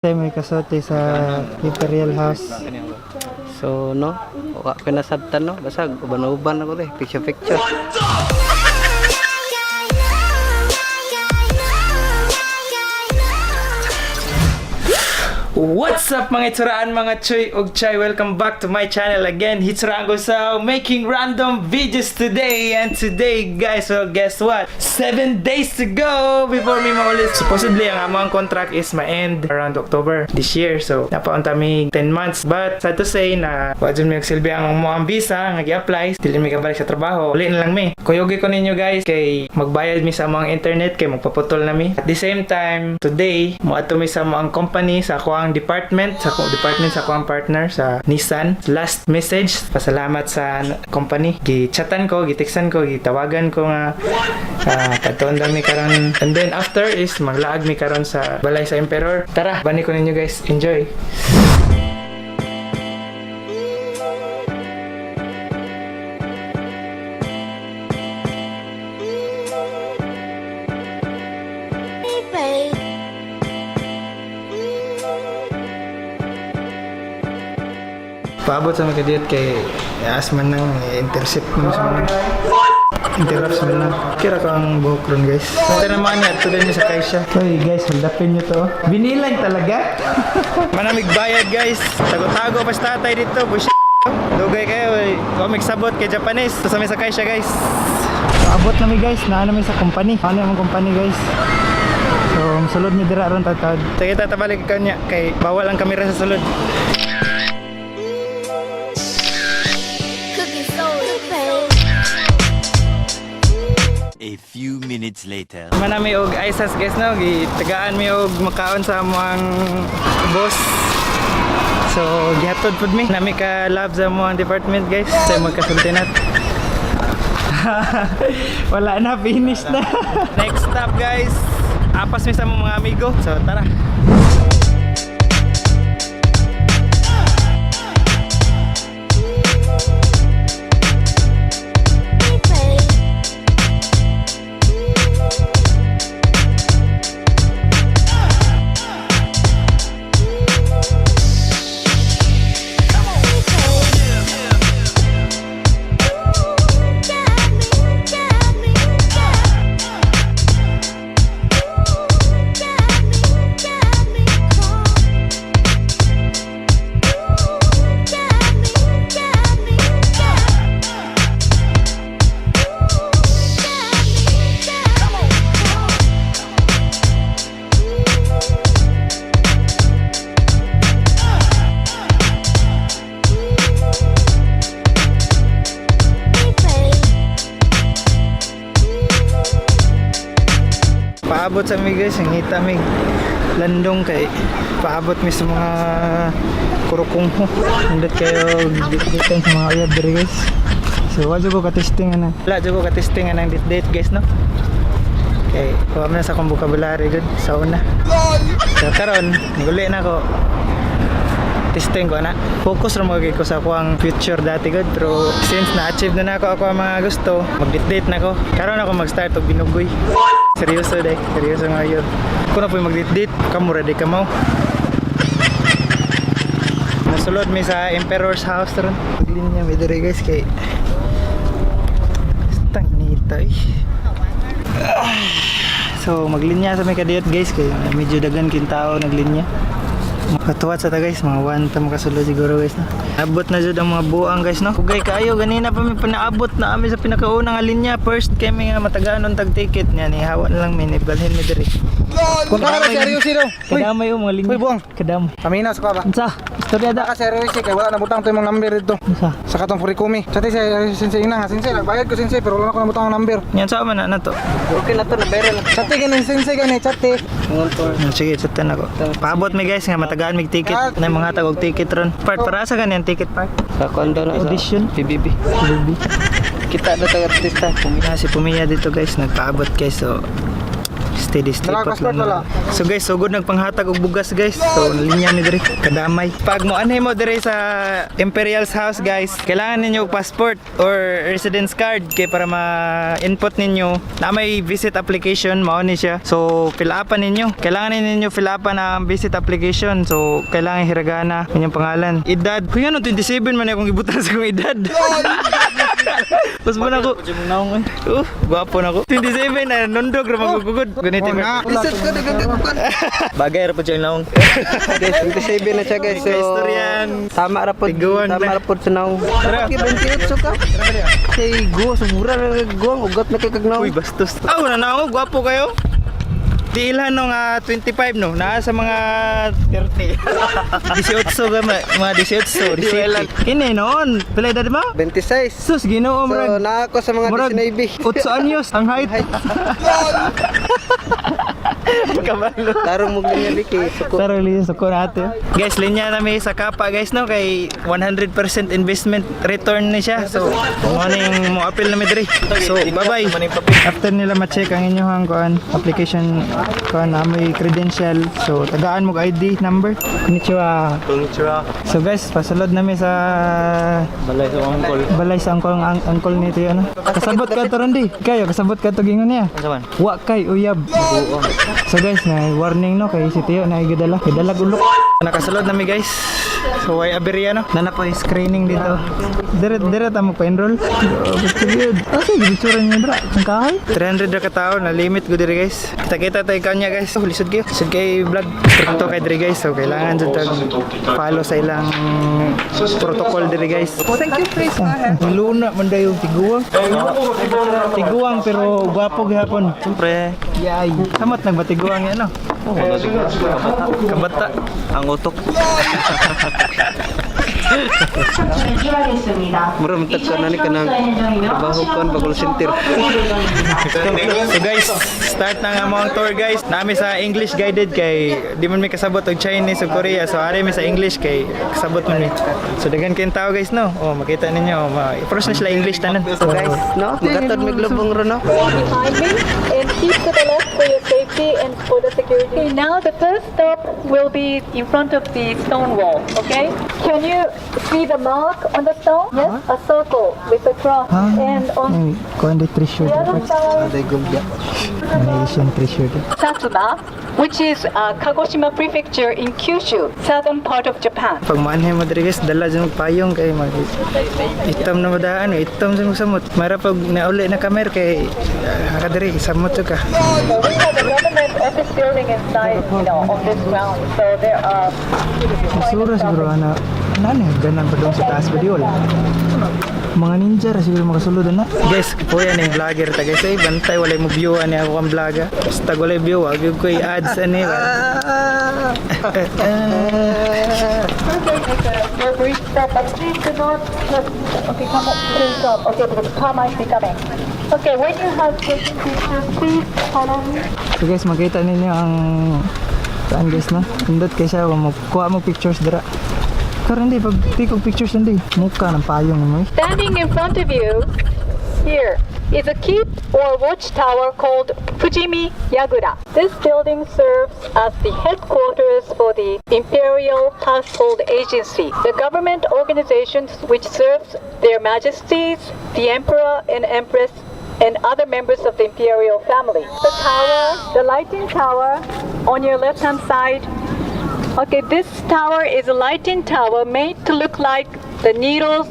Tayo may kasote sa Imperial House. So no, wa ko nasabtan no, basag uban-uban ako eh, picture picture. What's up, mga itsuraan, mga chuy ug chay? Welcome back to my channel again. Hitsuraan ko sa making random videos today. And today, guys, well, guess what? 7 days to go before me maulit. Supposedly, ang among contract is ma-end around October this year. So, napaunta mi 10 months. But, sad to say na wa jud mi silbi ang among visa nga gi-apply. Dili mi kabalik sa trabaho. Uli na lang mi. Kuyugi ko ninyo, guys, kay magbayad mi sa among internet kay magpaputol na mi. At the same time, today, moadto mi sa among company, sa akong department, sa akong department, sa akong partner sa Nissan. Last message, pasalamat sa company. Gichatan ko, giteksan ko, gitawagan ko nga patuon mi karon. And then after is maglaag mi karon sa balay sa Emperor. Tara, bani ko ninyo, guys. Enjoy. Paabot sa mga kadiyot kay asman nang intercept mo sa mga interrupts man lang. Kira ko ang buhok ron, guys. Ito naman niya, ito din niya sa Kaisha. Uy guys, holdapin niyo to. Binilang talaga. Manamig bayad, guys. Tago-tago pa sa tatay dito. Bush. Dugay kayo. Comic sabot kay Japanese. Sa may sakay siya, guys. Paabot na mi, guys, naano mi sa company. Ano yung company, guys? So, sulod mi dira ron tatad. Sige, tatabalik ka niya kay bawal ang kamera sa sulod. Cooking soul babe. A few minutes later. Manami og ISAS, guys, no, gitagaan mi og makaon sa among boss. So gihatod pud mi. Nami ka love sa among department, guys. Sa magkasulti nat. Wala na, finish na. Next stop, guys. Apas mi sa among mga amigo. So tara. Paabot sa mi, guys, ang hita mi landong kay paabot mi sa mga kurukungho. Nindot kayo dito sa mga uyab diri, guys. So, wa jud ko ka-testing ana. Wala jud ko ka-testing anang date date, guys, no. Kay kuha man na sa akong vocabulary gud sa una. So karon, niguli na ko. Testing ko na. Focus ra mo ko sa akuang future dati gud, pero since na-achieve na nako ako ang mga gusto, mag-date na ko. Karon ako mag-start og binugoy. Seryoso day, seryoso nga yun. Kuno po mag-date, kamo ready ka mo. Mosulod mi sa Emperor's House ron. Paglinya mi diri, guys, kay tang nita eh. So maglinya sa may kadiyot, guys, kay medyo dagan kin tao naglinya. Katuwat sa ta, guys, mga 1 ta makasulod siguro, guys, no. Abot na jud ang mga buang, guys, no. Ugay kaayo ganina pa mi panaabot na ami sa pinakauna nga linya. First kami nga matagaan tag ticket niya ni hawa na lang mi nibalhin mi diri. Kung ka na seryoso daw. Uy, Kadamay oh mga linya. Uy, buang. Kadamay. Paminaw sa ba? Unsa? Istorya da. Ka seryoso kay wala nabutang to imong number dito. Unsa? Sa katong furikumi. Sa ti sensei ina nga sensei nagbayad ko sensei pero wala na ko nabutang ang number. Yan sa man na na to. Okay na to, na viral na. Sa ti gani sensei gani chat ti. Sige, chatan ako. Paabot mi, guys, nga matagaan mig ticket na mga tag og ticket ron. Part para sa ganyan ticket part. Sa kondo na sa Audition. PBB. Kita na tag artista. Na si Pumiya dito, guys, nagpaabot, guys. So Steady steady Wala, pot passport lang. wala. So guys, sugod nagpanghatag og bugas, guys. So linya ni diri kadamay. Pag mo anhi mo diri sa Imperial's house, guys, kailangan ninyo og passport or residence card kay para ma-input ninyo na may visit application mao ni siya. So fill upan ninyo. Kailangan ninyo fill upan ang visit application. So kailangan hiragana inyong pangalan. Edad. Kuya no 27 man akong gibutan sa akong edad. Pas mo na ako. Gwapo na ako. 27 na nundog ra magugugod. Ganito Oh, na. Lisod ko nagagagpan. Bagay ra po siya naong. Guys, 27 na siya, guys. So, Istoryan. tama ra pod. Tiguan Tama na. ra pod sa naong. Tara. 28 ka. Kay go sobra na go ugat na kay kag naong. Uy, bastos. Aw, nanao, gwapo kayo. Di ilhan no nga 25 no, naa sa mga 30. 18 ka mga 18, 17. Kini noon, pila edad mo? 26. Sus, Ginoo So, murag. naa ako sa mga Murag 19. 8 anyos ang height. Kabalo. Tarong mo ganyan di kay suko. Pero linya suko natin. Guys, linya na may sa kapa, guys, no, kay 100% investment return ni siya. So, morning mo appeal na mi diri. So, bye-bye. After nila ma-check ang inyong kuan application kuan na may credential. So, tagaan mo og ID number. Konnichiwa. Konnichiwa. So guys, pasulod nami sa Balay sa uncle. balay sa uncle ang uncle nito ano. Kasabot ka to Randy. Kayo kasabot ka to gingon niya. Ano man? Wa kay uyab. So guys, na warning no kay si Tio na gidala. Gidala ulok. Nakasulod nami, guys. So way aberya no. Nana po yung screening dito. Dire dire ta mo pa-enroll. Good. Okay, gitsura niya bra. Ang kahoy. 300 ra ka tao na limit ko dire, guys. Kita-kita tayo kanya, guys. Oh, lisod kayo. Lisod kay vlog. Stricto kay dire, guys. So kailangan jud tag follow sa ilang protocol dire, guys. Thank you, please. Go ahead. Luna man daw yung tiguang. Tiguang pero gwapo gihapon. Siyempre. Yay. Samot nagbatiguang yan no. Kabata. Ang utok. Mura man tag na ni kanang trabaho kon bagol center. So guys, start na nga mo ang tour, guys. Nami sa English guided kay di man mi kasabot og Chinese o Korea. So ari mi sa English kay kasabot man mi. So daghan kayong tao, guys, no. Oh, makita ninyo, ma first na sila English tanan. So guys, no, magatod mig lubong ro no. Behind me and keep to the left for your safety and for the security. Okay, now the first stop will be in front of the stone wall, okay? Can you see the mark on the stone? Yes, a circle with a cross. And on Ay, kuan di treasure. the other side, Aday gumya. Asian treasure. Satsuma, which is Kagoshima Prefecture in Kyushu, southern part of Japan. Pag maanhay mo diri, guys, dala dyan payong kay mag itom na madaan, itom sa samot. Mara pag nauli na kamer kay kadiri samot ka. So we have a government office building inside, on this ground. So there are Sura siguro ana. Ano na ganan pa doon sa taas ba di wala. Mga ninja ra siguro makasulod na. Guys, po yan yung vlogger ta, guys. Ay, bantay walay mo view ani ako ang vlogger. Basta walay view, wag gyud ko i-ads ani ba. Make a brief stop, but please do not just, okay, come up, please stop. Okay, because the car might be coming. Okay, when you have taken pictures, please follow me. So guys, makita ninyo ang saan, guys, no? Indot kay siya mo kuha mo pictures dira. Karon di pag take og pictures hindi muka ng payong mo. Eh. Standing in front of you here is a keep or watchtower called Fujimi Yagura. This building serves as the headquarters for the Imperial Household Agency, the government organization which serves their majesties, the emperor and empress, and other members of the imperial family. The tower, the lighting tower on your left hand side. Okay, this tower is a lighting tower made to look like the needles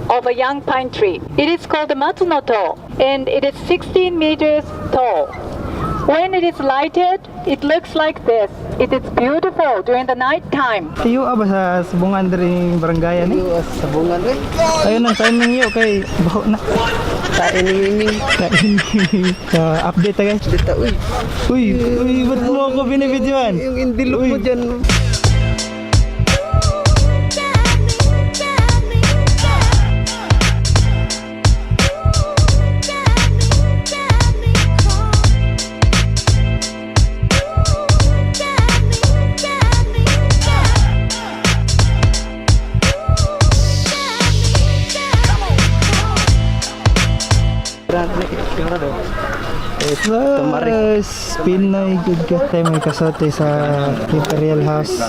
of a young pine tree. It is called the Matsunoto and it is 16 meters tall. When it is lighted, it looks like this. It is beautiful during the night time. Tiyo ba sa sabungan diri barangay ani? Iyo sabungan eh. Ayun ang timing iyo kay baho na. Tain ni Miming. So, update ta, guys. Dita uy. Uy, uy, ba't mo ako binibidyoan? Yung indilog mo dyan. Tumari. Pinay gud ka. Tayo may kasote sa Imperial House.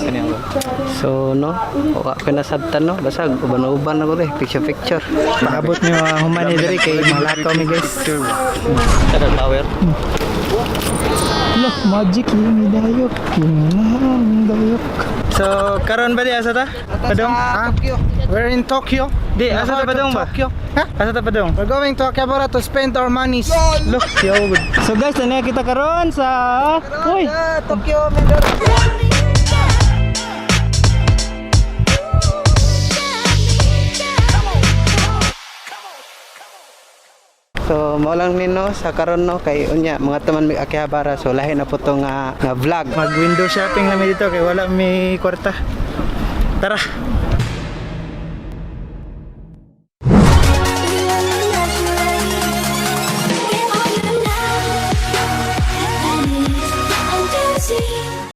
So no, wa ko nasabtan no, basag uban-uban ako eh, picture picture. Paabot niyo ang humani diri kay malakaw mi, guys. Tagal power. Look, magic yung dayok. Yung dayok. So, karon ba di asa ta? Padong? Ha? We're in Tokyo. Di, In the asa ta heart of padong ba? Tokyo. Ha? Asa ta padong? We're going to Akihabara to spend our monies. Look, yo. So guys, nanay kita karon sa. Uy! Tokyo, Mindoro. So mao lang nino sa karon no, kay unya mga taman mig Akihabara, so lahi na po to nga nga vlog. Mag window shopping namin dito kay wala may kwarta. Tara.